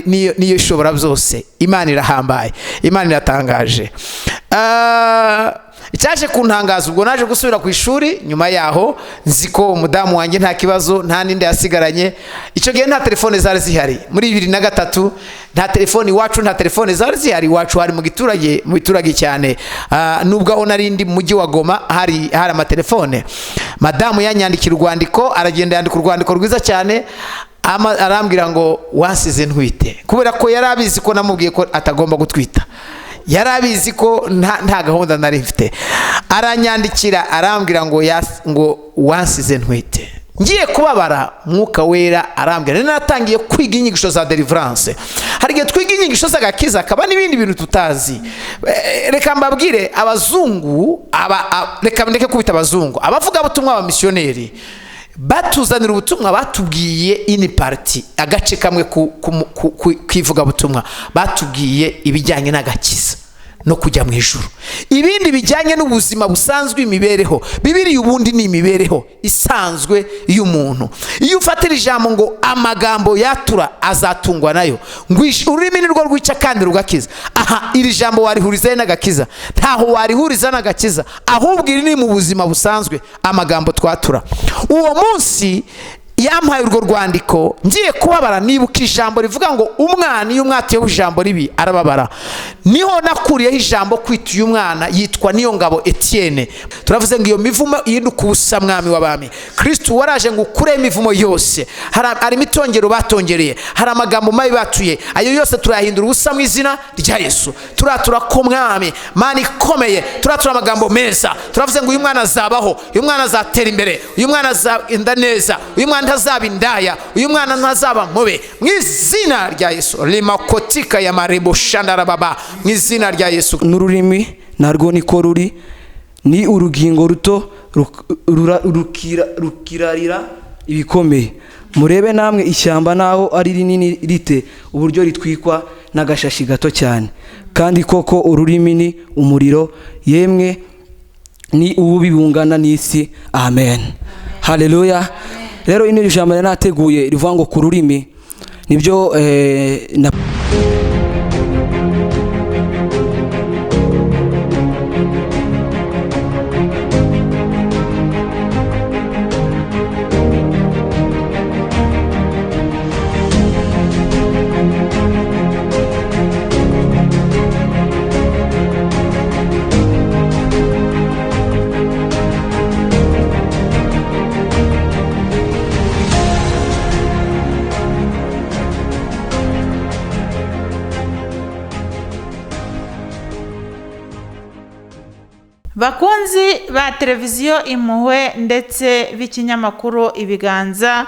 Niyo ishobora byose. Imana irahambaye, Imana iratangaje. Icyaje kuntangaza, ubwo naje gusubira ku ishuri nyuma yaho, nzi ko umudamu wanjye nta kibazo, nta n'indi yasigaranye. Icyo gihe nta telefone zari zihari. Muri 2003 nta telefone iwacu, nta telefone zari zihari iwacu. Hari mu giturage, mu biturage cyane. Nubwo aho nari ndi mu mujyi wa Goma hari amatelefone. Madamu yanyandikira urwandiko, aragenda yandika urwandiko rwiza cyane, arambwira ngo wansize ntwite, kubera ko yari abizi ko namubwiye ko atagomba gutwita. Yari abizi ko nta gahunda nari mfite. Aranyandikira, arambwira ngo wansize ntwite. Ngiye kubabara, Mwuka Wera arambwira. Nari natangiye kwiga inyigisho za deliverance. Hari igihe twiga inyigisho z'agakiza, akaba n'ibindi bintu tutazi. Reka mbabwire, abazungu reka ndeke kubita abazungu, abavugabutumwa, abamisiyoneri batuzanira ubutumwa, batubwiye une partie, agace kamwe k'ivugabutumwa. Batubwiye ibijyanye n'agakiza no kujya mu ijuru. Ibindi bijyanye n'ubuzima busanzwe, imibereho, Bibiriya ubundi ni imibereho isanzwe y'umuntu. Iyo ufatira ijambo ngo amagambo yatura azatungwa nayo, ngo ururimi ni rwo rwica kandi rugakiza, aha iri jambo warihuriza n'agakiza? Ntaho warihuriza n'agakiza, ahubwo iri ni mu buzima busanzwe, amagambo twatura. Uwo munsi yampaye urwo rwandiko, ngiye kubabara nibuka ijambo rivuga ngo umwana iyo umwatiyeho ijambo ribi arababara. Niho nakuriyeho ijambo kwita uyu mwana yitwa Niyo Ngabo Etienne. Turavuze ngo iyo mivumo ihinduka ubusa. Mwami w'abami Kristu, waraje ngo ukure imivumo yose. Hari imitongero batongereye, hari amagambo mabi batuye, ayo yose turayahindura ubusa mu izina rya Yesu. Turatura ko Mwami Mana ikomeye, turatura amagambo meza. Turavuze ngo uyu mwana azabaho, uyu mwana azatera imbere, uyu mwana azagenda neza, uyu mwana ntazaba indaya, uyu mwana ntazaba mubi, mu izina rya Yesu. Limakotika ya marebo shandarababa, mu izina rya Yesu. N'ururimi narwo niko ruri, ni urugingo ruto, rukirarira ibikomeye. Murebe namwe ishyamba, naho ari rinini rite, uburyo ritwikwa n'agashashi gato cyane. Kandi koko ururimi ni umuriro, yemwe ni ububi bungana n'isi. Amen, haleluya. Rero ino jambo nari nateguye rivuga ngo ku rurimi, nibyo na Bakunzi ba televiziyo Impuhwe ndetse b'ikinyamakuru Ibiganza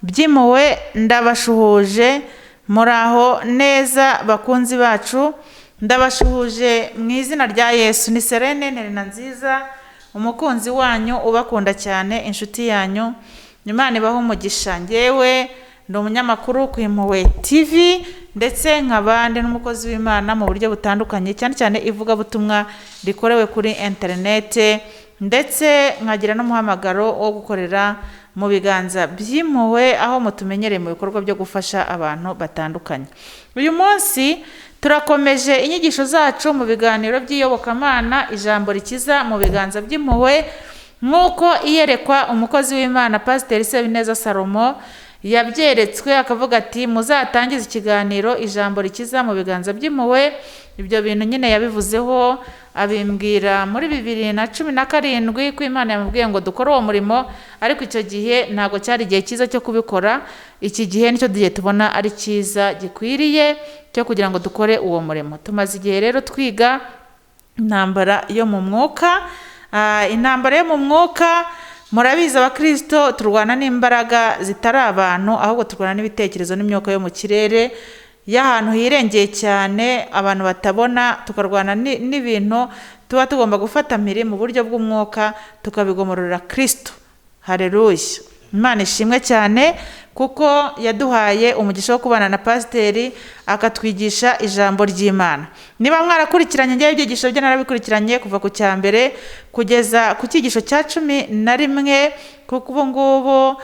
by'Impuhwe, ndabashuhuje. Muraho neza bakunzi bacu? Ndabashuhuje mu izina rya Yesu. Ni Serene Nterina Nziza, umukunzi wanyu ubakunda cyane, inshuti yanyu. Imana ibahe umugisha. Ngewe ndi umunyamakuru ku Impuhwe TV, ndetse nkaba ndi n'umukozi w'Imana mu buryo butandukanye, cyane cyane ivugabutumwa rikorewe kuri interinete, ndetse nkagira n'umuhamagaro wo gukorera mu Biganza by'Impuhwe, aho mutumenyereye mu bikorwa byo gufasha abantu batandukanye. Uyu munsi turakomeje inyigisho zacu mu biganiro by'iyobokamana, ijambo rikiza mu Biganza by'Impuhwe, nk'uko iyerekwa umukozi w'Imana Pasiteri Sebineza Salomo yabyeretswe, akavuga ati muzatangize ikiganiro ijambo rikiza mu Biganza by'Impuhwe. Ibyo bintu nyine yabivuzeho, abimbwira muri 2017, ko Imana yamubwiye ngo dukore uwo murimo, ariko icyo gihe ntabwo cyari igihe cyiza cyo kubikora. Iki gihe nicyo gihe tubona ari cyiza gikwiriye cyo kugira ngo dukore uwo murimo. Tumaze igihe rero twiga intambara yo mu mwuka. Intambara yo mu mwuka, murabizi abakristo turwana n'imbaraga zitari abantu, ahubwo turwana n'ibitekerezo n'imyuka yo mu kirere y'ahantu hirengeye cyane abantu batabona, tukarwana n'ibintu tuba tugomba gufata mpiri mu buryo bw'umwuka, tukabigomorora Kristo. Haleluya. Imana ishimwe cyane kuko yaduhaye umugisha wo kubana na pasiteri akatwigisha ijambo ry'Imana. Niba mwarakurikiranye, njyewe ibyigisho bye narabikurikiranye kuva ku cya mbere kugeza ku cyigisho cya 11, kuko ubu ngubu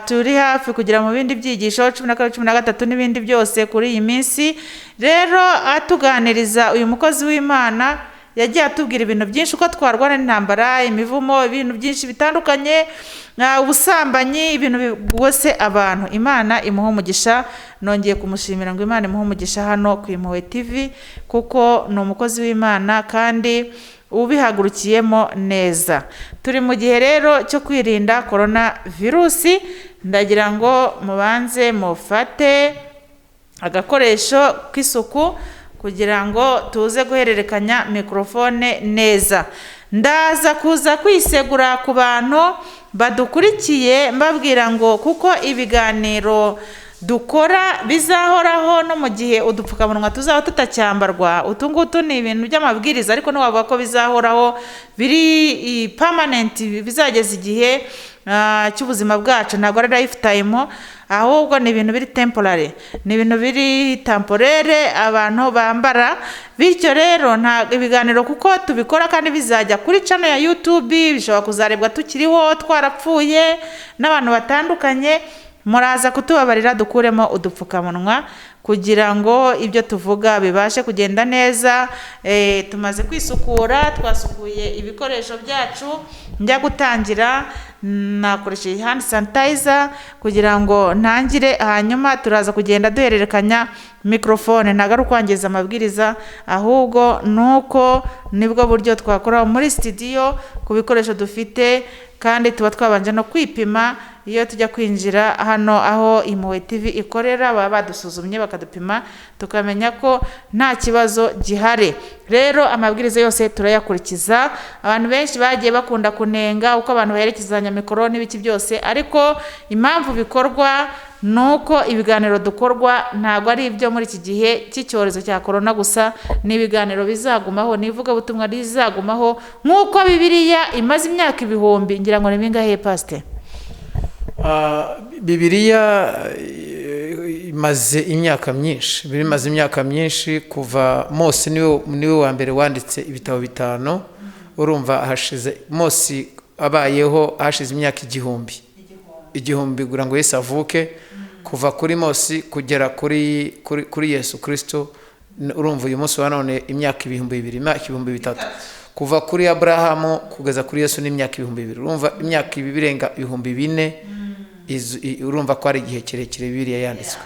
turi hafi kugera mu bindi byigisho 12, 13 n'ibindi byose kuri iyi minsi. Rero atuganiriza uyu mukozi w'Imana yagiye atubwira ibintu byinshi, uko twarwana n'intambara, imivumo, ibintu byinshi bitandukanye, ubusambanyi, ibintu bigose abantu. Imana imuha umugisha. Nongeye kumushimira ngo Imana imuhe umugisha hano ku Impuhwe TV, kuko ni umukozi w'Imana kandi ubihagurukiyemo neza. Turi mu gihe rero cyo kwirinda korona virusi. Ndagira ngo mubanze mufate agakoresho k'isuku kugira ngo tuze guhererekanya mikorofone neza. Ndaza kuza kwisegura ku bantu badukurikiye mbabwira ngo kuko ibiganiro dukora bizahoraho no mu gihe udupfukamunwa tuzaba tutacyambarwa. Utu ngutu ni ibintu by'amabwiriza, ariko ntiwavuga ko bizahoraho biri permanent, bizageza igihe cy'ubuzima bwacu. Ntabwo ari lifetime, ahubwo ni ibintu biri temporary, ni ibintu biri temporaire abantu bambara. Bityo rero nta ibiganiro kuko tubikora kandi bizajya kuri channel ya YouTube, bishobora kuzarebwa tukiriho, twarapfuye, n'abantu batandukanye. Muraza kutubabarira dukuremo udupfukamunwa kugira ngo ibyo tuvuga bibashe kugenda neza. Tumaze kwisukura, twasukuye ibikoresho byacu. Njya gutangira nakoresheje hand sanitizer kugira ngo ntangire, hanyuma turaza kugenda duhererekanya mikorofone. Ntabwo ari ukwangiza amabwiriza, ahubwo nuko nibwo buryo twakora muri studio ku bikoresho dufite, kandi tuba twabanje no kwipima iyo tujya kwinjira hano aho Impuhwe TV ikorera. Baba badusuzumye bakadupima tukamenya ko nta kibazo gihari. Rero amabwiriza yose turayakurikiza. Abantu benshi bagiye bakunda kunenga uko abantu baherekezanya mikoro n'ibiki byose, ariko impamvu bikorwa nuko ibiganiro dukorwa ntabwo ari ibyo muri iki gihe cy'icyorezo cya korona gusa, ni ibiganiro bizagumaho, ni ivugabutumwa rizagumaho nk'uko Bibiliya imaze imyaka ibihumbi. Ngira ngo ni bingahe, Pasiteri? Bibiliya imaze imyaka myinshi, bimaze imyaka myinshi kuva Mose niwe wa mbere wanditse ibitabo 5. Urumva hashize Mose abayeho hashize imyaka 1000 kugira ngo Yesu avuke. Kuva kuri Mose kugera kuri Yesu Kristo, urumva uyu munsi wa none imyaka 2000, imyaka 3000. Kuva kuri Abrahamu kugeza kuri Yesu ni imyaka 2000. Urumva imyaka ibirenga 4000. Urumva ko ari igihe kirekire Bibiliya yanditswe.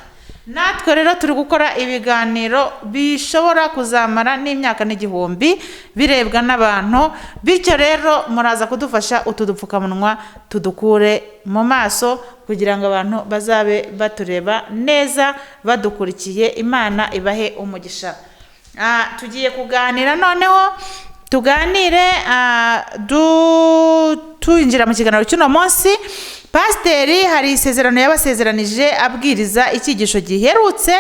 Natwe rero turi gukora ibiganiro bishobora kuzamara n'imyaka n'igihumbi birebwa n'abantu. Bityo rero muraza kudufasha utu dupfukamunwa tudukure mu maso kugira ngo abantu bazabe batureba neza badukurikiye. Imana ibahe umugisha. Tugiye kuganira noneho, tuganire twinjira mu kiganiro cy'uno munsi. Pasiteri hari isezerano yabasezeranije abwiriza icyigisho giherutse,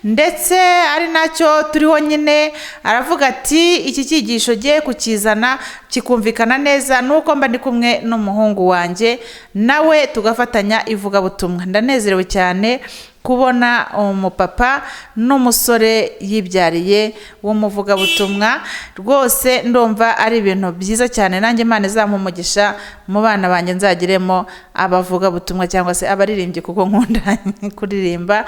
ndetse ari nacyo turiho nyine. Aravuga ati iki cyigisho giye kukizana kikumvikana neza nuko mba ndi kumwe n'umuhungu wanjye, nawe tugafatanya ivugabutumwa. Ndanezerewe cyane kubona umupapa n'umusore yibyariye w'umuvugabutumwa. Rwose ndumva ari ibintu byiza cyane. Nanjye Imana izampa umugisha mu bana banjye nzagiremo abavugabutumwa cyangwa se abaririmbyi, kuko nkunda kuririmba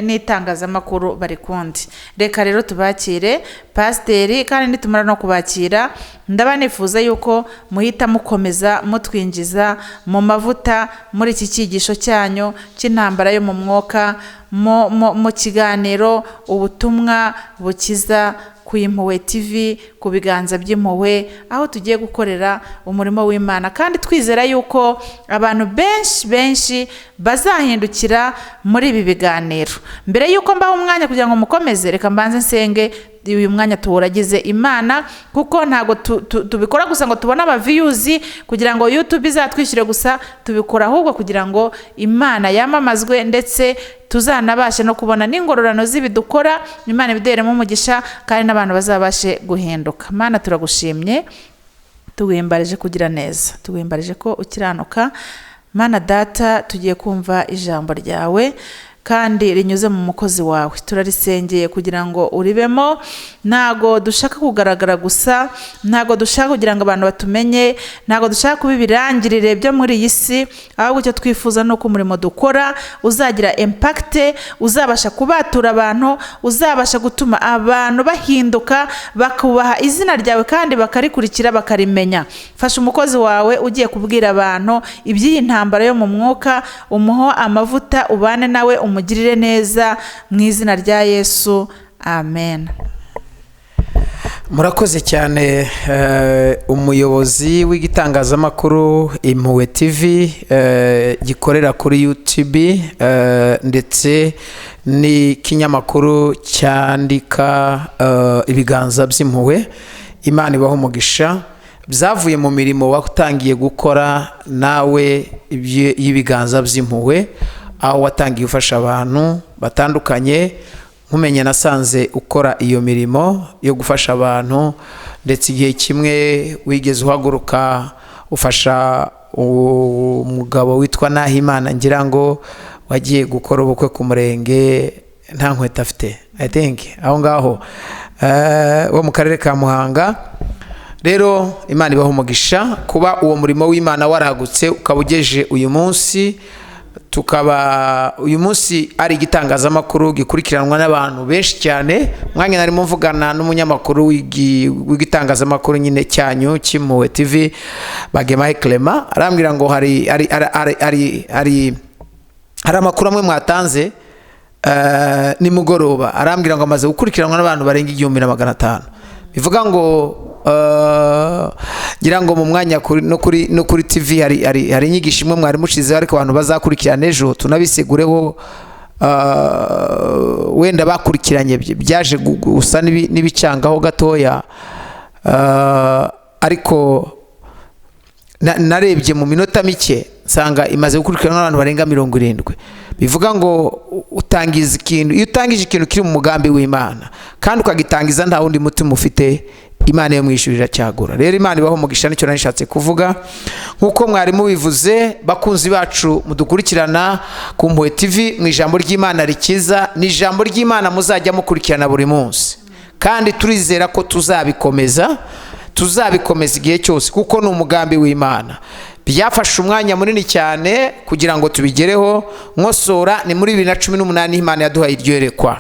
n'itangazamakuru bari kundi. Reka rero tubakire pasiteri, kandi nitumara no kubakira ndaba nifuza yuko muhita mukomeza mutwinjiza mu mavuta muri iki cyigisho cyanyu cy'intambara yo mu mwuka, mu kiganiro ubutumwa bukiza ku Impuhwe TV, ku biganza by'impuhwe, aho tugiye gukorera umurimo w'Imana, kandi twizera yuko abantu benshi benshi bazahindukira muri ibi biganiro. Mbere yuko mbaha umwanya kugira ngo mukomeze, reka mbanze nsenge uyu mwanya tuwuragize Imana, kuko ntabwo tubikora gusa ngo tubone abaviyuzi kugira ngo YouTube izatwishyure gusa, tubikora ahubwo kugira ngo Imana yamamazwe, ndetse tuzanabashe no kubona n'ingororano z'ibidukora. Imana ibiduheremo umugisha kandi n'abantu bazabashe guhinduka. Mana turagushimye, tuguhimbarije kugira neza, tuguhimbarije ko ukiranuka. Mana Data, tugiye kumva ijambo ryawe kandi rinyuze mu mukozi wawe. Turarisengeye kugira ngo uribemo. Ntago dushaka kugaragara gusa, ntago dushaka kugira ngo abantu batumenye, ntago dushaka kuba ibirangirire byo muri iyi si, ahubwo icyo twifuza ni uko umurimo dukora uzagira impact, uzabasha kubatura abantu, uzabasha gutuma abantu bahinduka, bakubaha izina ryawe kandi bakarikurikira, bakarimenya. Fasha umukozi wawe ugiye kubwira abantu iby'iyi ntambara yo mu mwuka, umuho amavuta, ubane nawe, umugirire neza mu izina rya Yesu, amen. Murakoze cyane, umuyobozi w'igitangazamakuru Impuhwe TV, gikorera kuri YouTube, ndetse n'ikinyamakuru cyandika Ibiganza by'Impuhwe. Imana ibaho umugisha. Byavuye mu mirimo watangiye gukora nawe y'ibiganza by'impuhwe, aho watangiye ufasha abantu batandukanye. Nkumenye nasanze ukora iyo mirimo yo gufasha abantu, ndetse igihe kimwe wigeze uhaguruka ufasha umugabo witwa Nahimana, ngira ngo wagiye gukora ubukwe ku murenge nta nkweto afite, I think aho ngaho, wo mu karere ka Muhanga. Rero Imana ibaho umugisha kuba uwo murimo w'Imana waragutse ukaba ugeje uyu munsi, tukaba uyu munsi ari igitangazamakuru gikurikiranwa n'abantu benshi cyane. Mwanya narimo mvugana n'umunyamakuru w'igitangazamakuru nyine cyanyu cy'Impuhwe TV, Bagemahe Clement, arambwira ngo hari hari hari hari hari hari amakuru amwe mwatanze nimugoroba, arambwira ngo amaze gukurikiranwa n'abantu barenga 1500. Bivuga ngo ngira ngo mu mwanya no kuri TV hari inyigisho imwe mwari mushizeho, ariko abantu bazakurikirana ejo tunabisigureho, wenda bakurikiranye byaje gusa n'ibicangaho gatoya, ariko narebye mu minota mike nsanga imaze gukurikiranwa n'abantu barenga 70. Bivuga ngo utangiza ikintu, iyo utangije ikintu kiri mu mugambi w'Imana kandi ukagitangiza nta wundi mutima ufite, Imana yo mwishyurira cyagura. Rero Imana ibaho umugisha, nicyo nashatse kuvuga. Nkuko mwari mubivuze, bakunzi bacu mudukurikirana ku Mpuhwe TV mu ijambo ry'Imana rikiza, ni ijambo ry'Imana muzajya mukurikirana buri munsi, kandi turizera ko tuzabikomeza igihe cyose, kuko ni umugambi w'Imana. Byafashe umwanya munini cyane kugira ngo tubigereho. Nkosora, ni muri 2018 Imana yaduhaye iryo yerekwa.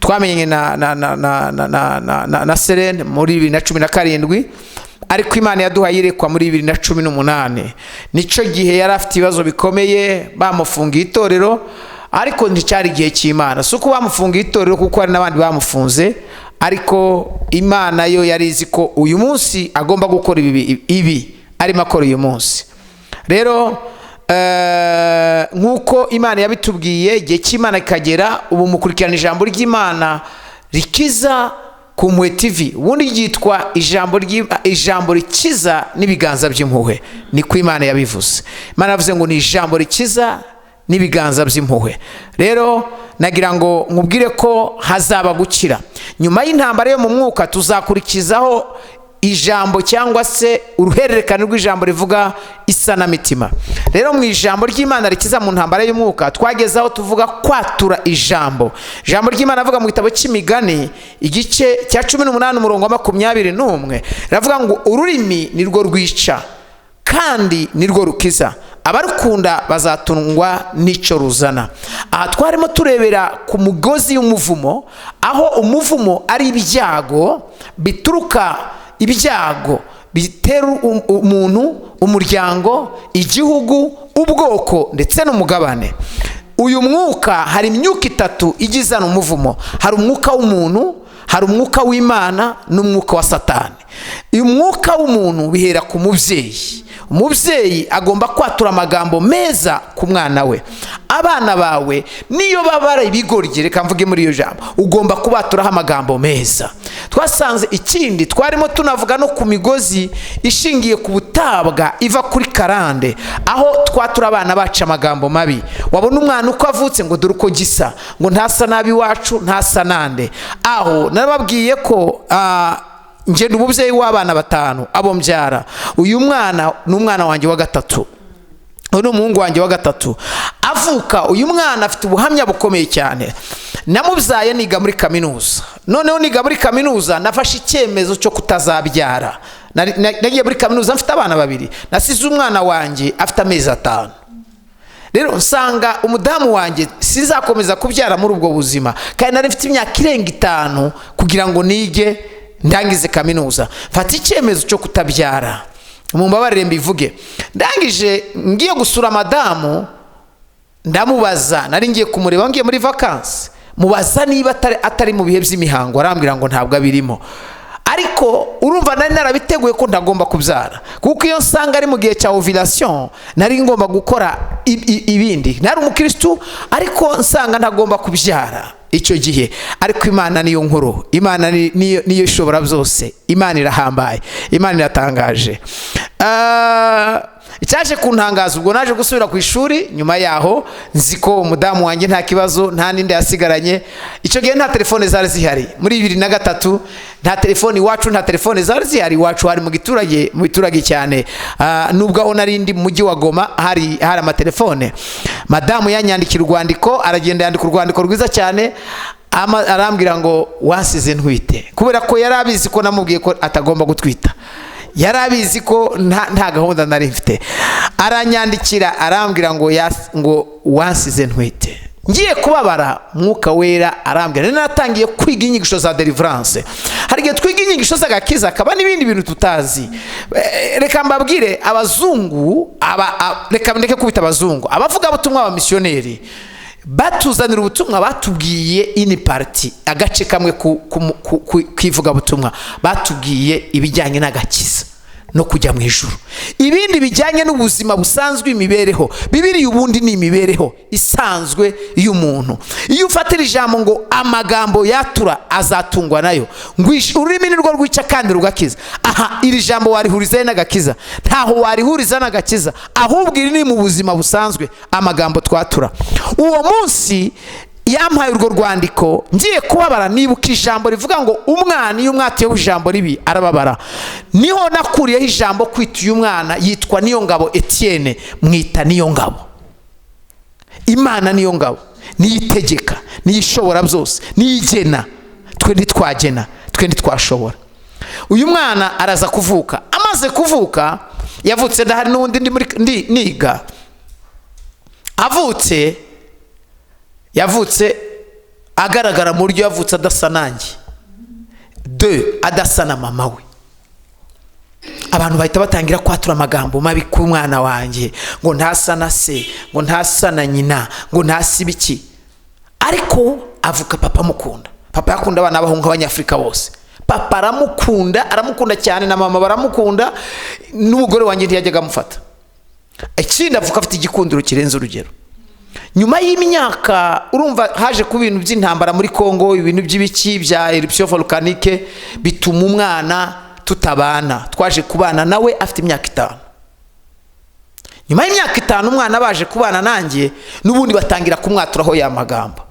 Twamenye na Serene muri 2017, ariko Imana yaduhaye iyerekwa muri 2018. Nico gihe yari afite ibibazo bikomeye, bamufungiye itorero, ariko nticyari igihe cy'Imana. Si uko bamufungiye itorero, kuko hari n'abandi bamufunze, ariko Imana yo yari izi ko uyu munsi agomba gukora ibi arimo akora uyu munsi. Rero nk'uko Imana yabitubwiye, igihe cy'Imana kikagera, ubu mukurikirana ijambo ry'Imana rikiza ku Mpuhwe TV. Ubundi ryitwa ijambo rikiza n'ibiganza by'impuhwe, niko Imana yabivuze. Imana yavuze ngo ni ijambo rikiza n'ibiganza by'impuhwe. Rero nagira ngo nkubwire ko hazaba gukira nyuma y'intambara yo mu mwuka. Tuzakurikizaho ijambo cyangwa se uruhererekane rw'ijambo rivuga isanamitima. Rero mu ijambo ry'Imana rikiza mu ntambara y'umwuka, twageze aho tuvuga kwatura ijambo. Ijambo ry'Imana avuga mu gitabo cy'Imigani igice cya 18 umurongo wa 21, riravuga ngo ururimi nirwo rwica kandi nirwo rukiza, abarukunda bazatungwa n'icyo ruzana. Aha twarimo turebera ku mugozi w'umuvumo, aho umuvumo ari ibyago bituruka, ibyago bitera umuntu, umuryango, igihugu, ubwoko ndetse n'umugabane. Uyu mwuka, hari imyuka itatu igizana umuvumo: hari umwuka w'umuntu, hari umwuka w'Imana n'umwuka wa Satani. Uyu mwuka w'umuntu bihera ku mubyeyi. Umubyeyi agomba kwatura amagambo meza ku mwana we. Abana bawe niyo baba ari ibigoryi, reka mvuge muri iyo jambo, ugomba kubaturaho amagambo meza. Twasanze ikindi twarimo tunavuga no ku migozi ishingiye ku butabwa iva kuri karande, aho twatura abana bacu amagambo mabi. Wabona umwana uko avutse ngo dore uko gisa, ngo ntasa nabi iwacu, ntasa nande. Aho narababwiye ko ngenda umubyeyi w'abana batanu, abo mbyara, uyu mwana ni umwana wanjye wa gatatu. Uyu ni umuhungu wanjye wa gatatu avuka. Uyu mwana afite ubuhamya bukomeye cyane. Namubyaye niga muri kaminuza. Noneho niga muri kaminuza nafashe icyemezo cyo kutazabyara. Nagiye muri kaminuza mfite abana babiri. Nasize umwana wanjye afite amezi 5. Rero nsanga umudamu wanjye sizakomeza kubyara muri ubwo buzima, kandi nari mfite imyaka irenga 5 kugira ngo nige ndangize kaminuza. Mfata icyemezo cyo kutabyara, mumbabarire mbivuge. Ndangije ngiye gusura madamu, ndamubaza, nari ngiye kumureba ngiye muri vacances, mubaza niba atari mu bihe by'imihango, arambwira ngo ntabwo abirimo. Ariko urumva nari narabiteguye ko ntagomba kubyara, kuko iyo nsanga ari mu gihe cya ovulation nari ngomba gukora ibindi. Nari umukristu ariko nsanga ntagomba kubyara icyo gihe. Ariko Imana niyo nkuru, Imana niyo ishobora byose, Imana irahambaye, Imana iratangaje. Icyaje kuntangaza, ubwo naje gusubira ku ishuri nyuma yaho, nzi ko umudamu wanjye nta kibazo, nta n'inda yasigaranye. Icyo gihe nta telefone zari zihari. Muri 2003 nta telefone iwacu, nta telefone zari zihari iwacu, hari mu giturage, mu biturage cyane. Nubwo aho nari ndi mu mujyi wa Goma hari amatelefone. Madamu yanyandikira urwandiko, aragenda yandika urwandiko rwiza cyane, arambwira ngo wansize ntwite, kubera ko yari abizi ko namubwiye ko atagomba gutwita, yari abizi ko nta gahunda nari mfite. Aranyandikira arambwira ngo wansize ntwite. Ngiye kubabara, Mwuka Wera arambwira. Nari natangiye kwiga inyigisho za deliverance. Hari igihe twiga inyigisho z'agakiza akaba n'ibindi bintu tutazi. Reka mbabwire, abazungu, reka ndeke kubita abazungu, abavugabutumwa abamisiyoneri batuzanira ubutumwa, batubwiye ini partie, agace kamwe k'ivugabutumwa, batubwiye ibijyanye n'agakiza no kujya mu ijuru. Ibindi bijyanye n'ubuzima busanzwe, imibereho, Bibiliya ubundi ni imibereho isanzwe y'umuntu. Iyo ufatira ijambo ngo amagambo yatura azatungwa nayo, ngo ururimi ni rwo rwica kandi rugakiza, aha iri jambo warihuriza n'agakiza? Ntaho warihuriza n'agakiza, ahubwo iri ni mu buzima busanzwe, amagambo twatura. Uwo munsi yampaye urwo rwandiko, ngiye kubabara nibuka ijambo rivuga ngo umwana iyo umwatiyeho ijambo ribi arababara. Niho nakuriyeho ijambo kwita uyu mwana, yitwa Niyongabo Etienne, mwita Niyongabo. Imana niyo ngabo, niyo itegeka, niyo ishobora byose, niyo igena. Twe ntitwagena, twe ntitwashobora. Uyu mwana araza kuvuka. Amaze kuvuka, yavutse ndahari n'ubundi ndi muri ndi niga. Avutse, yavutse agaragara mu buryo yavutse adasa nanjye, de adasa na mama we. Abantu bahita batangira kwatura amagambo mabi ku mwana wanjye, ngo ntasa na se, ngo ntasa na nyina, ngo ntasa ibiki. Ariko avuka papa amukunda. Papa yakunda abana b'abahungu b'Abanyafurika bose. Papa aramukunda, aramukunda cyane, na mama baramukunda, n'umugore wanjye ntiyajyaga amufata. Ikindi, avuka afite igikundiro kirenze urugero. Nyuma y'imyaka, urumva haje kuba ibintu by'intambara muri Kongo, ibintu by'ibiki bya éruption volcanique, bituma umwana tutabana. Twaje kubana nawe afite imyaka 5. Nyuma y'imyaka 5 umwana baje kubana nanjye, n'ubundi batangira kumwaturaho ya magambo.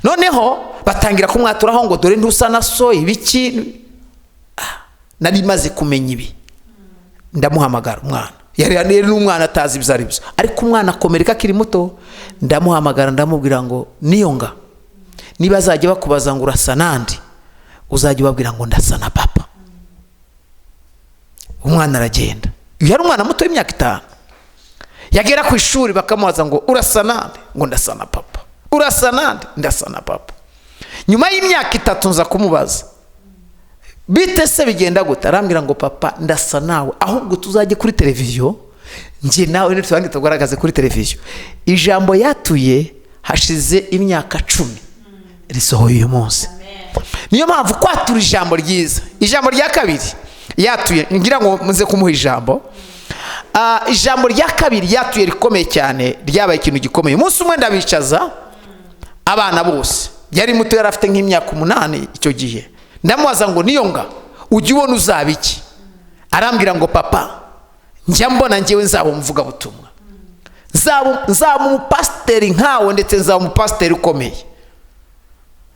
Noneho batangira kumwaturaho ngo dore ntusa na so ibiki. Nari maze kumenya ibi, ndamuhamagara umwana. Yari n'umwana atazi ibyo ari byo, ariko umwana akomereka akiri muto. Ndamuhamagara ndamubwira ngo Niyonga, niba azajya bakubaza ngo urasa nande, uzajya ubabwira ngo ndasa na papa. Umwana aragenda. Yari umwana muto w'imyaka 5. Yagera ku ishuri bakamubaza ngo urasa nande, ngo ndasa na papa. Urasa nande, ndasa na papa. Nyuma y'imyaka 3 nza kumubaza, bite se bigenda gute? Arambwira ngo papa ndasa nawe, ahubwo tuzajye kuri televiziyo, njye nawe niturange tugaragaze kuri televiziyo. Ijambo yatuye hashize imyaka 10 risohoye uyu munsi. Niyo mpamvu kwatura ijambo ryiza. Ijambo rya kabiri yatuye, ngira ngo muze kumuha ijambo. Ijambo rya kabiri yatuye rikomeye cyane, ryabaye ikintu gikomeye. Umunsi umwe ndabicaza abana bose, yari muto, yari afite nk'imyaka 8 icyo gihe. Ndamubaza ngo Niyonga, ujya ubona uzaba iki? Arambwira ngo papa, njya mbona njyewe nzaba umuvugabutumwa, nzaba umupasiteri nkawe, ndetse nzaba umupasiteri ukomeye.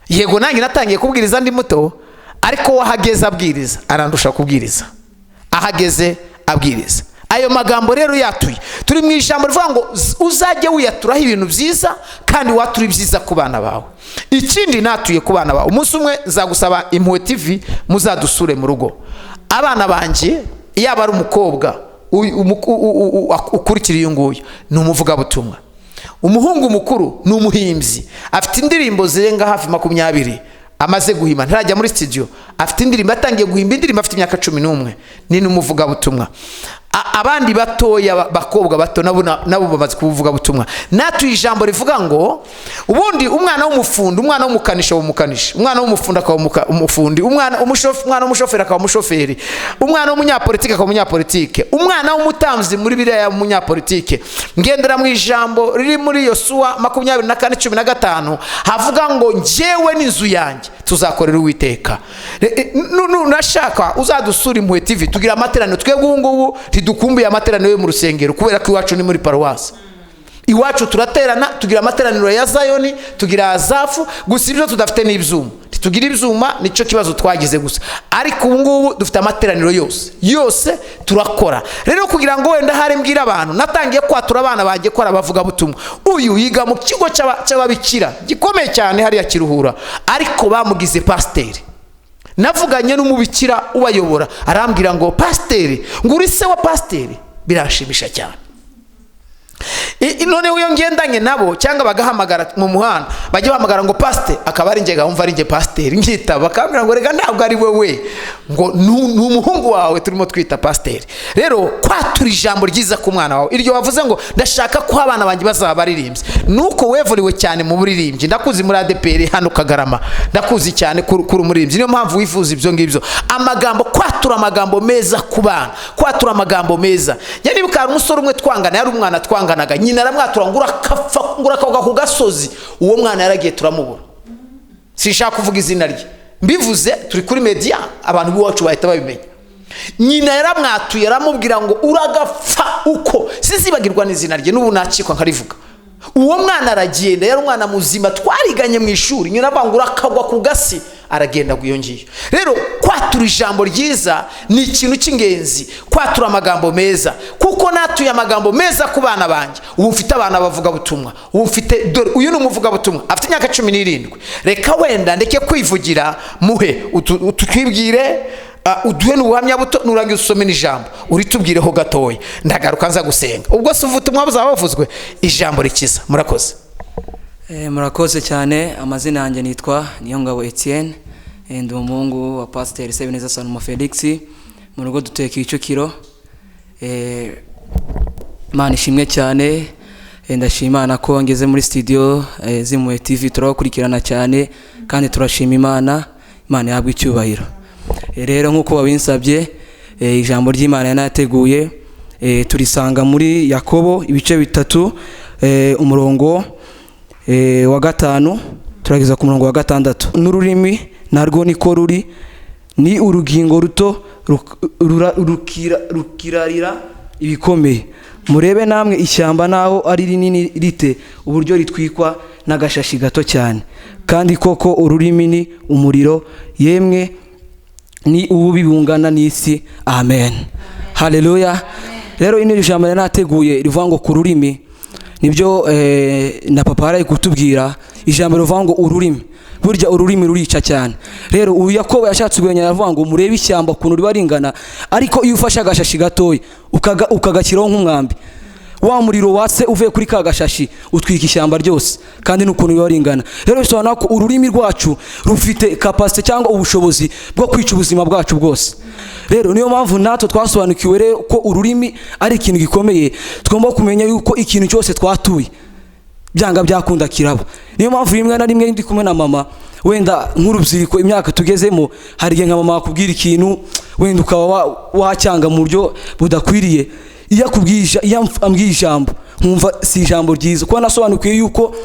Yego nanjye natangiye kubwiriza ndi muto, ariko wahageze abwiriza arandusha kubwiriza. Ahageze abwiriza. Ayo magambo rero yatuye, turi mu ijambo rivuga ngo uzajye wiyaturaho ibintu byiza kandi watura ibyiza ku bana bawe. Ikindi natuye ku bana bawe, umunsi umwe nzagusaba Impuhwe TV muzadusure mu rugo. Abana banjye, yaba ari umukobwa ukurikira uyu nguyu ni umuvugabutumwa, umuhungu mukuru ni umuhimbyi, afite indirimbo zirenga hafi 20 amaze guhimba, ntarajya muri studio, afite indirimbo, atangiye guhimba indirimbo afite imyaka 11, ni n'umuvugabutumwa. Abandi batoya, bakobwa bato nabo bamaze kuvuga butumwa. Natuye ijambo rivuga ngo ubundi umwana w'umufundi, umwana w'umukanishi aba umukanishi, umwana w'umufundi akaba umufundi, umwana w'umushoferi akaba umushoferi, umwana w'umunyapolitike akaba umunyapolitike, umwana w'umutambyi muri biriya munyapolitike. Ngendera mu ijambo riri muri Yosuwa 24:15, havuga ngo njyewe n'inzu yanjye tuzakorera Uwiteka. Nashaka uzadusura Impuhwe TV, tugira amateraniro. Twebwe ubu ngubu ntidukumbuye amateraniro yo mu rusengero kubera ko iwacu ni muri paruwasi. Iwacu turaterana, tugira amateraniro ya Zayoni, tugira Azafu. Gusa ibyo tudafite ni ibyuma, ntitugira ibyuma, nicyo kibazo twagize gusa. Ariko ubu ngubu dufite amateraniro yose yose turakora. Rero kugira ngo wenda hari mbwira abantu, natangiye kwatura abana banjye ko ari abavugabutumwa. Uyu yiga mu kigo cy'ababikira gikomeye cyane hariya Kiruhura, ariko bamugize pasiteri. Navuganye n'umubikira ubayobora, arambwira ngo pasiteri, ngo uri se wa pasiteri. Biranshimisha cyane. Noneho iyo ngendanye nabo cyangwa bagahamagara mu muhanda, bajya bahamagara ngo pasiteri, akaba ari njye gahumva ari njye pasiteri, nkitaba, bakambwira ngo reka ntabwo ari wowe, ngo ni umuhungu wawe turimo twita pasiteri. Rero kwatura ijambo ryiza ku mwana wawe, iryo wavuze ngo ndashaka ko abana banjye bazaba baririmbyi, nuko wevuriwe cyane mu buririmbyi. Ndakuzi muri ADEPR hano Kagarama, ndakuzi cyane kuri umuririmbyi, niyo mpamvu wifuza ibyo ngibyo. Amagambo, kwatura amagambo meza ku bana, kwatura amagambo meza. Njye nibuka hari umusore umwe twangana, yari umwana twanganaga, nyina aramwatura ngo urakapfa, ngo urakagwa ku gasozi. Uwo mwana yaragiye turamubura. Sinshaka kuvuga izina rye, mbivuze turi kuri media abantu b'iwacu bahita babimenya. Nyina yaramwatuye aramubwira ngo uragapfa uko, sinzibagirwa n'izina rye n'ubu nacikwa nkarivuga. Uwo mwana aragenda, yari umwana muzima twariganye mu ishuri, nyina avuga ngo urakagwa ku gasi, aragenda ngo iyo ngiyo. Rero kwatura ijambo ryiza ni ikintu cy'ingenzi, kwatura amagambo meza, kuko natuye amagambo meza ku bana banjye. Ubu mfite abana bavugabutumwa, ubu mfite, dore uyu ni umuvugabutumwa afite imyaka 17. Reka wenda ndeke kwivugira, muhe utwibwire, uduhe n'ubuhamya buto, nurangiza usome n'ijambo uritubwireho gatoya, ndagaruka nza gusenga. Ubwo se ubutumwa buzaba buvuzwe, ijambo rikiza. Murakoze. Murakoze cyane. Amazina yanjye nitwa Niyongabo Etienne. Ndi umuhungu wa Pasiteri Sebineza Salomo Felix. Mu rugo dutuye Kicukiro. Imana ishimwe cyane. Ndashima Imana ko ngeze muri studio z'Impuhwe TV, turabakurikirana cyane kandi turashima Imana. Imana ihabwe icyubahiro. Rero nk'uko babinsabye, ijambo ry'Imana yanateguye, turisanga muri Yakobo ibice 3, umurongo wa 5 turageza ku murongo wa 6. N'ururimi narwo niko ruri, ni urugingo ruto rukirarira ibikomeye. Murebe namwe ishyamba naho ari rinini rite, uburyo ritwikwa n'agashashi gato cyane. Kandi koko ururimi ni umuriro, yemwe ni ububi bungana n'isi. Amen, haleluya. Rero ino jambo nateguye rivuga ngo ku rurimi, nibyo na papa yari kutubwira, ijambo rivuga ngo ururimi, burya ururimi rurica cyane. Rero uyu Yakobo yashatse kugenya aravuga ngo murebe ishyamba ukuntu riba ringana, ariko iyo ufashe agashashi gatoya ukagashyiraho nk'umwambi, wa muriro watse uvuye kuri ka gashashi utwika ishyamba ryose, kandi n'ukuntu riba ringana. Rero bisobanura ko ururimi rwacu rufite capacity cyangwa ubushobozi bwo kwica ubuzima bwacu bwose. Rero niyo mpamvu natwe twasobanukiwe rero ko ururimi ari ikintu gikomeye, tugomba kumenya yuko ikintu cyose twatuye byanga byakunda kiraba. Niyo mpamvu rimwe na rimwe ndi kumwe na mama, wenda nk'urubyiruko imyaka tugezemo, hari igihe nka mama akubwira ikintu wenda ukaba wacyanga mu buryo budakwiriye. Iyo akubwiye, iyo ambwiye ijambo nkumva si ijambo ryiza, kuko nasobanukiwe yuko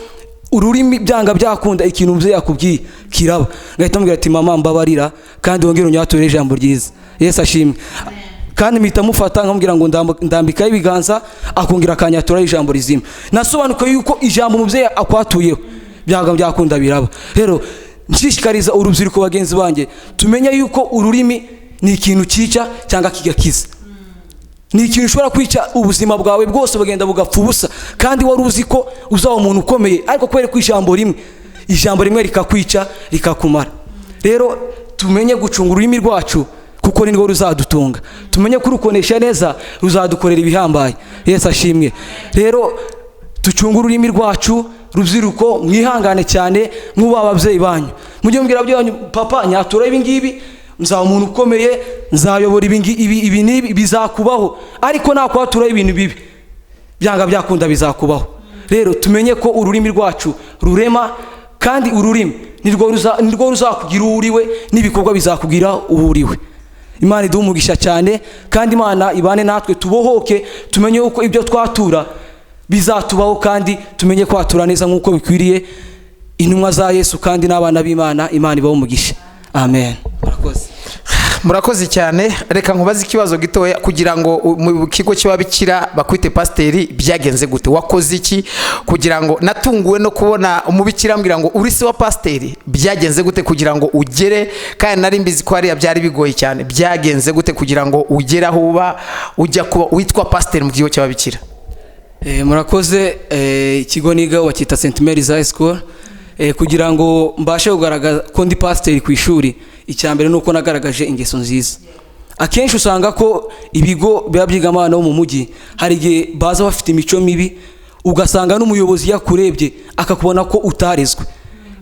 ururimi byanga byakunda ikintu umubyeyi yakubwiye kiraba, ngahita mubwira ati mama mbabarira kandi wongere unyature ijambo ryiza. Yesu ashimwe. Kandi mpita mufata nkamubwira ngo ndambikaho ibiganza, akongera akanyatura ijambo rizima. Nasobanukiwe yuko ijambo umubyeyi akwatuyeho byanga byakunda biraba. Rero nshishikariza urubyiruko bagenzi banjye, tumenye yuko ururimi ni ikintu cyica cyangwa kigakiza. Ni ikintu ushobora kwica ubuzima bwawe bwose bugenda bugapfa ubusa, kandi wari uzi ko uzaba umuntu ukomeye, ariko kubera ko ijambo rimwe rikakwica, rikakumara. Rero tumenye gucunga ururimi rwacu, kuko ni rwo ruzadutunga. Tumenye kurukoresha neza, ruzadukorera ibihambaye. Yesu ashimwe. Rero ducunge ururimi rwacu. Rubyiruko, mwihangane cyane, mwubahe ababyeyi banyu. Mujye mubwira ababyeyi banyu: "Papa, nyatura ibi ngibi nzaba umuntu ukomeye, nzayobora ibi ibi ibi n'ibi." Bizakubaho, ariko nakwatura ibintu bibi, byanga byakunda bizakubaho. Rero tumenye ko ururimi rwacu rurema, kandi ururimi nirwo ruzakugira uwo uriwe, n'ibikorwa bizakugira uwo uriwe. Imana iduhe umugisha cyane, kandi Imana ibane natwe, tubohoke, tumenye uko ibyo twatura bizatubaho, kandi tumenye kwatura neza nk'uko bikwiriye intumwa za Yesu kandi n'abana b'Imana. Imana ibahe umugisha. Amen. Murakoze. Murakoze cyane. Reka nkubaze ikibazo gitoya: kugira ngo mu kigo cy'ababikira bakwite pasiteri, byagenze gute? Wakoze iki kugira ngo, natunguwe no kubona umubikira ambwira ngo uri se wa pasiteri, byagenze gute kugira ngo ugere, kandi nari mbizi ko hariya byari bigoye cyane, byagenze gute kugira ngo ugere aho uba ujya kuba witwa pasiteri mu kigo cy'ababikira? Murakoze. Ikigo nigaho bacyita St Mary's High School. Kugira ngo mbashe kugaragaza ko ndi pasiteri ku ishuri, icya mbere ni uko nagaragaje ingeso nziza. Akenshi usanga ko ibigo biba byigamo abana bo mu mujyi, hari igihe baza bafite imico mibi, ugasanga n'umuyobozi yakurebye akakubona ko utarezwe.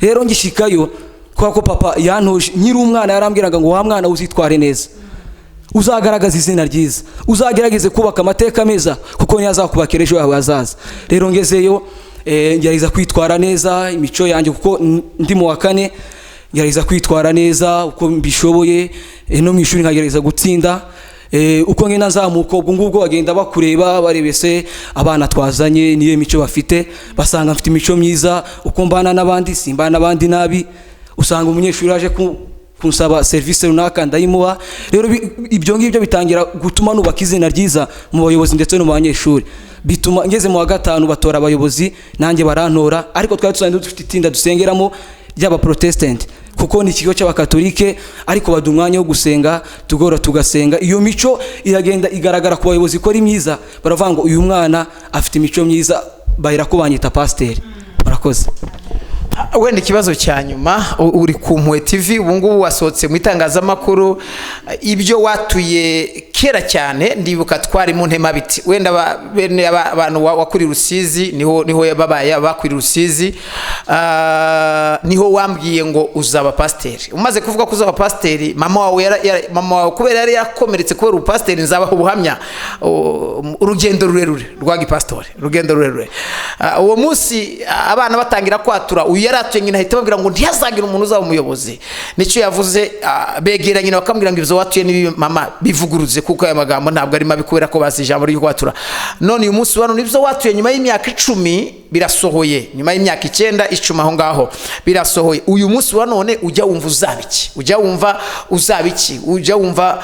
Rero ngishikayo, kubera ko papa yantoje nkiri umwana, yarambwiraga ngo: "Wa mwana, uzitware neza, uzagaragaza izina ryiza, uzagerageze kubaka amateka meza, kuko niyo azakubakira ejo hawe hazaza." Rero ngezeyo, ngerageza kwitwara neza, imico yanjye, kuko ndi mu wa kane, ngerageza kwitwara neza uko mbishoboye, no mu ishuri nkagerageza gutsinda. Uko ngenda nzamuka, ubwo ngubwo bagenda bakureba, barebe se abana twazanye niyo mico bafite. Basanga mfite imico myiza, uko mbana n'abandi, simbana n'abandi nabi. Usanga umunyeshuri aje kunsaba serivisi runaka, ndayimuha. Rero ibyo ngibyo bitangira gutuma nubaka izina ryiza mu bayobozi ndetse no mu banyeshuri. Bituma ngeze mu wa gatanu batora abayobozi, nanjye barantora. Ariko twari dusanzwe dufite itsinda dusengeramo ry'abaprotestant, kuko ni ikigo cy'abakatolike, ariko baduha umwanya wo gusenga, tugora tugasenga. Iyo mico iragenda igaragara ku bayobozi ko ari myiza, baravuga ngo uyu mwana afite imico myiza, bahera ko banyita pasiteri. Murakoze. Wenda ikibazo cya nyuma: uri ku Mpuhwe TV ubu ngubu, wasohotse mu itangazamakuru, ibyo watuye kera cyane, ndibuka twari mu Ntemabiti, wenda bene abantu wakuriye Rusizi, niho babaye bakuriye Rusizi. Niho wambwiye ngo uzaba pasiteri. Umaze kuvuga ko uzaba pasiteri, mama wawe kubera yari yakomeretse kubera ubupasiteri, nzabaha ubuhamya, urugendo rurerure rwa gipasitori, urugendo rurerure. Uwo munsi abana batangira kwatura, uyu yari atuye, nyina ahita ababwira ngo ntihazagire umuntu uzaba umuyobozi. Nicyo yavuze. Begera nyina bakamubwira ngo ibyo watuye ni mama bivuguruze, kuko aya magambo ntabwo ari mabi, kubera ko bazi ijambo ryo kwatura. None uyu munsi wa none ibyo watuye nyuma y'imyaka 10 birasohoye, nyuma y'imyaka 9, 10 aho ngaho birasohoye. Uyu munsi wa none ujya wumva uzaba iki? Ujya wumva uzaba iki? Ujya wumva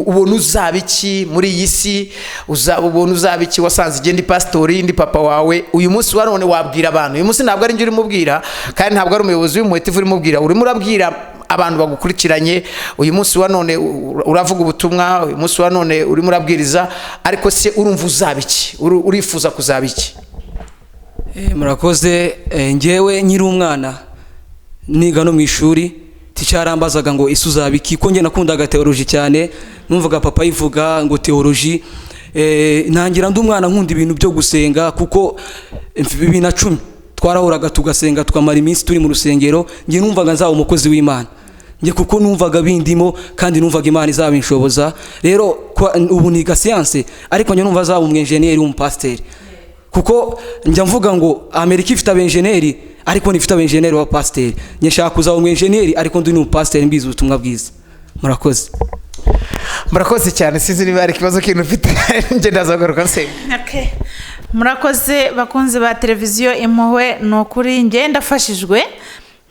ubona uzaba iki muri iyi si? Uzaba ubona uzaba iki? Wasanze igenda pasitori, ndi papa wawe. Uyu munsi wa none wabwira abantu, uyu munsi ntabwo ari njye urimo ubwira, kandi ntabwo ari umuyobozi w'Impuhwe TV urimo ubwira, urimo urabwira abantu bagukurikiranye. Uyu munsi wa none uravuga ubutumwa, uyu munsi wa none urimo urabwiriza, ariko se urumva uzaba iki? Urifuza kuzaba iki? Murakoze. Njyewe nkiri umwana, niga no mu ishuri, ticyarambazaga ngo ese uzaba iki, ko njye nakundaga théologie cyane, numvaga papa yivuga ngo théologie. Ntangira ndi umwana nkunda ibintu byo gusenga, kuko 2010 twarahuraga tugasenga, tukamara iminsi turi mu rusengero. Njye numvaga nzaba umukozi w'Imana njye, kuko numvaga bindimo kandi numvaga Imana izabinshoboza. Rero ubu niga siyanse, ariko njye numva azaba umwenjeniyeri w'umupasiteri, kuko njya mvuga ngo Amerika ifite abenjeniyeri, ariko ntifite abenjeniyeri b'abapasiteri. Njye nshaka kuzaba umwenjeniyeri, ariko ndi n'umupasiteri, mbizi ubutumwa bwiza. Murakoze. Murakoze cyane. Sinzi niba hari ikibazo kintu ufite, njye ndazagaruka nsenga. Okay. Murakoze bakunzi ba televiziyo Impuhwe. Ni ukuri njye ndafashijwe,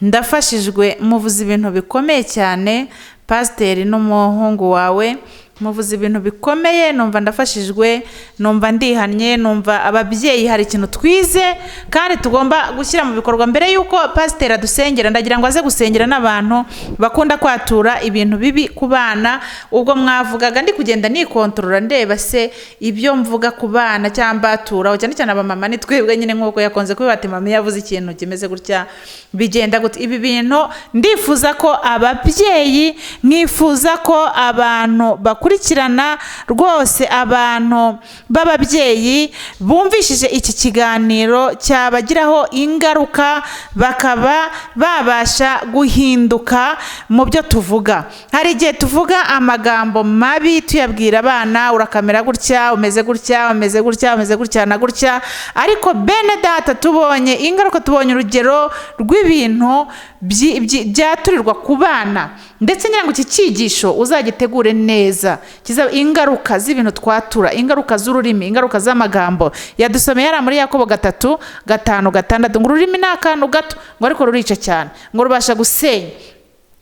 ndafashijwe. Muvuze ibintu bikomeye cyane, pasiteri n'umuhungu wawe. Muvuze ibintu bikomeye, numva ndafashijwe, numva ndihannye, numva ababyeyi hari ikintu twize kandi tugomba gushyira mu bikorwa. Mbere y'uko pasiteri adusengera, ndagira ngo aze gusengera n'abantu bakunda kwatura ibintu bibi ku bana. Ubwo mwavugaga ndi kugenda nikontorora, ndeba se ibyo mvuga ku bana cyangwa mbatura, cyane cyane abamama ni twebwe nyine, nk'uko yakunze kubibata, mama yavuze ikintu kimeze gutya bigenda gute. Ibi bintu ndifuza ko ababyeyi, mwifuza ko abantu bakurikirana rwose, abantu b'ababyeyi bumvishije iki kiganiro cyabagiraho ingaruka, bakaba babasha guhinduka mu byo tuvuga. Hari igihe tuvuga amagambo mabi tuyabwira abana, urakamera gutya, umeze gutya, umeze gutya, umeze gutya na gutya, ariko bene data tubonye ingaruka, tubonye urugero rw'ibintu byaturirwa ku bana. Ndetse ngira ngo iki cyigisho uzagitegure neza, kizaba ingaruka z'ibintu twatura, ingaruka z'ururimi, ingaruka z'amagambo. Yadusomeye yari muri Yakobo 3:5-6, ngo ururimi ni akantu gato, ngo ariko rurica cyane, ngo rubasha gusenya.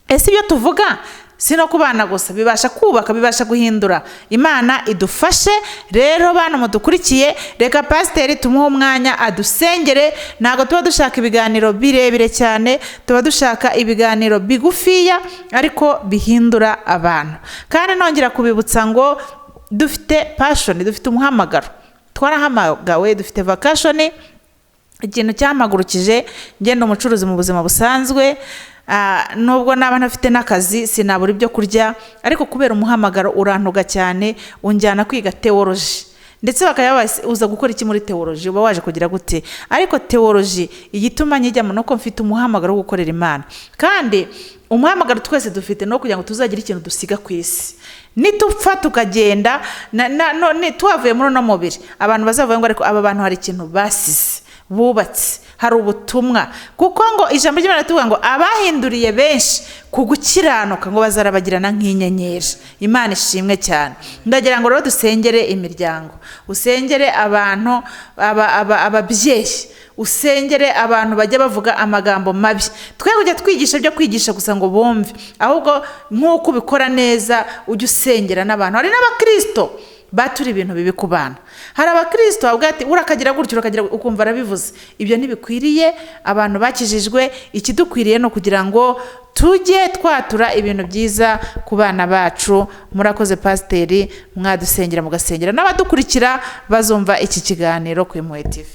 Ese ibyo tuvuga si no ku bana gusa, bibasha kubaka, bibasha guhindura. Imana idufashe rero bana mudukurikiye, reka pasiteri tumuhe umwanya adusengere. Ntabwo tuba dushaka ibiganiro birebire cyane, tuba dushaka ibiganiro bigufiya ariko bihindura abantu. Kandi nongera kubibutsa ngo dufite passion, dufite umuhamagaro, twarahamagawe, dufite vocation. Ikintu cyampagurukije, ngenda umucuruzi mu buzima busanzwe, nubwo naba ntafite n'akazi sinabura ibyo kurya, ariko kubera umuhamagaro urantuga cyane, unjyana kwiga teoloji. Ndetse bakaba basi, uza gukora iki muri teoloji, uba waje kugira gute? Ariko teoloji igituma nyijyamo nuko mfite umuhamagaro wo gukorera Imana, kandi umuhamagaro twese dufite no kugira ngo tuzagire ikintu dusiga ku isi. Nitupfa tukagenda tuhavuye muri uno mubiri, abantu bazavuga ngo ariko aba bantu hari ikintu basize bubatse, hari ubutumwa. Kuko ngo ijambo ry'Imana rituvuga ngo abahinduriye benshi ku gukiranuka ngo bazarabagirana nk'inyenyeri. Imana ishimwe cyane. Ndagira ngo rero dusengere imiryango, usengere abantu, ababyeyi, usengere abantu bajya bavuga amagambo mabi. Twe kujya twigisha byo kwigisha gusa ngo bumve, ahubwo nk'uko ubikora neza ujye usengera n'abantu. Hari n'abakristo batura ibintu bibi ku bana. Hari abakristo bavuga ati urakagira gutya, urakagira gutya, ukumva arabivuze. Ibyo ntibikwiriye abantu bakijijwe. Ikidukwiriye no kugira ngo tujye twatura ibintu byiza ku bana bacu. Murakoze pasiteri, mwadusengera mugasengera n'abadukurikira bazumva iki kiganiro ku Impuhwe TV.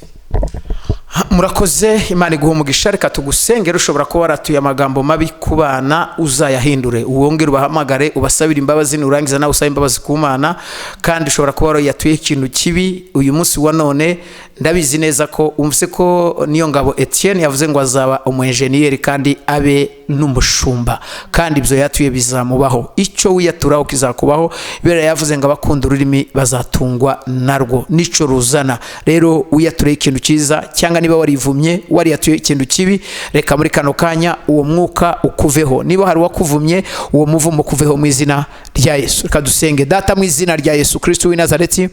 Murakoze, Imana iguha umugisha. Reka tugusengere. Ushobora kuba waratuye amagambo mabi ku bana, uzayahindure, wongere ubahamagare ubasabire imbabazi, nurangiza nawe usabe imbabazi ku Mana. Kandi ushobora kuba warayatuye ikintu kibi uyu munsi wa none, ndabizi neza ko umvise ko niyo ngabo Etienne yavuze ngo azaba umu enjeniyeri kandi abe n'umushumba, kandi ibyo yatuye bizamubaho. Icyo wiyaturaho kizakubaho. Bera yavuze ngo abakunda ururimi bazatungwa narwo, nico ruzana. Rero wiyatureho ikintu cyiza, cyangwa niba warivumye wariyatuye ikintu kibi, reka muri kano kanya uwo mwuka ukuveho. Niba hari uwakuvumye, uwo muvumo ukuveho mu izina rya Yesu. Reka dusenge. Data, mu izina rya Yesu Kristo w'i Nazareti,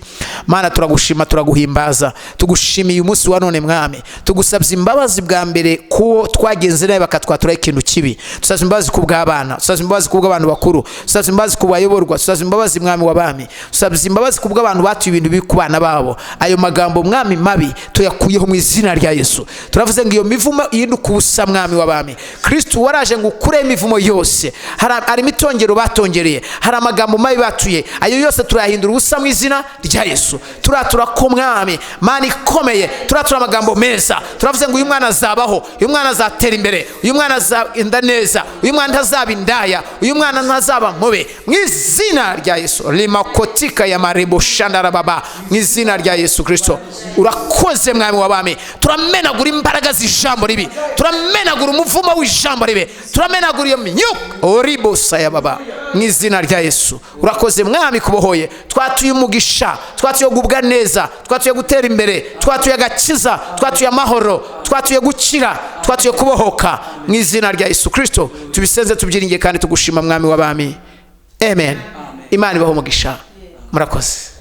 Mana turagushima, turaguhimbaza, tugushimiye umunsi wa none Mwami. Tugusabye imbabazi bwa mbere kuwo twagenze nawe bakatwatura ikintu kibi. Dusabye imbabazi ku bw'abana, dusabye imbabazi ku bw'abantu bakuru, dusabye imbabazi ku bayoborwa, dusabye imbabazi Mwami w'abami, dusabye imbabazi ku bw'abantu batuye ibintu bibi ku bana babo. Ayo magambo Mwami mabi tuyakuyeho mu izina rya Yesu. Turavuze ngo iyo mivumo ihinduke ubusa Mwami w'abami. Kristo waraje ngo ukure imivumo yose. Hari imitongero batongereye, hari amagambo mabi batuye, ayo yose turayahindura ubusa mu izina rya Yesu. Turatura ko Mwami Mana ikomeye, turatura amagambo meza. Turavuze ngo uyu mwana azabaho, uyu mwana azatera imbere, uyu mwana azagenda neza, uyu mwana ntazaba indaya, uyu mwana ntazaba mubi mu izina rya Yesu. Limakotika ya marebo shandarababa, mu izina rya Yesu Kristo. Urakoze Mwami w'abami. Turamenagura imbaraga z'ijambo ribi, turamenagura umuvumo w'ijambo ribi, turamenagura iyo myuka oribosa ya baba mu izina rya Yesu. Urakoze Mwami kubohoye. Twatuye umugisha, twatuye gubwa neza, twatuye gutera imbere, twatuye agakiza, twatuye amahoro, twatuye gukira, twatuye kubohoka mu izina rya Yesu Kristo. Tubisenze tubyiringiye kandi tugushima Mwami w'abami. Amen. Imana ibahe umugisha. Murakoze.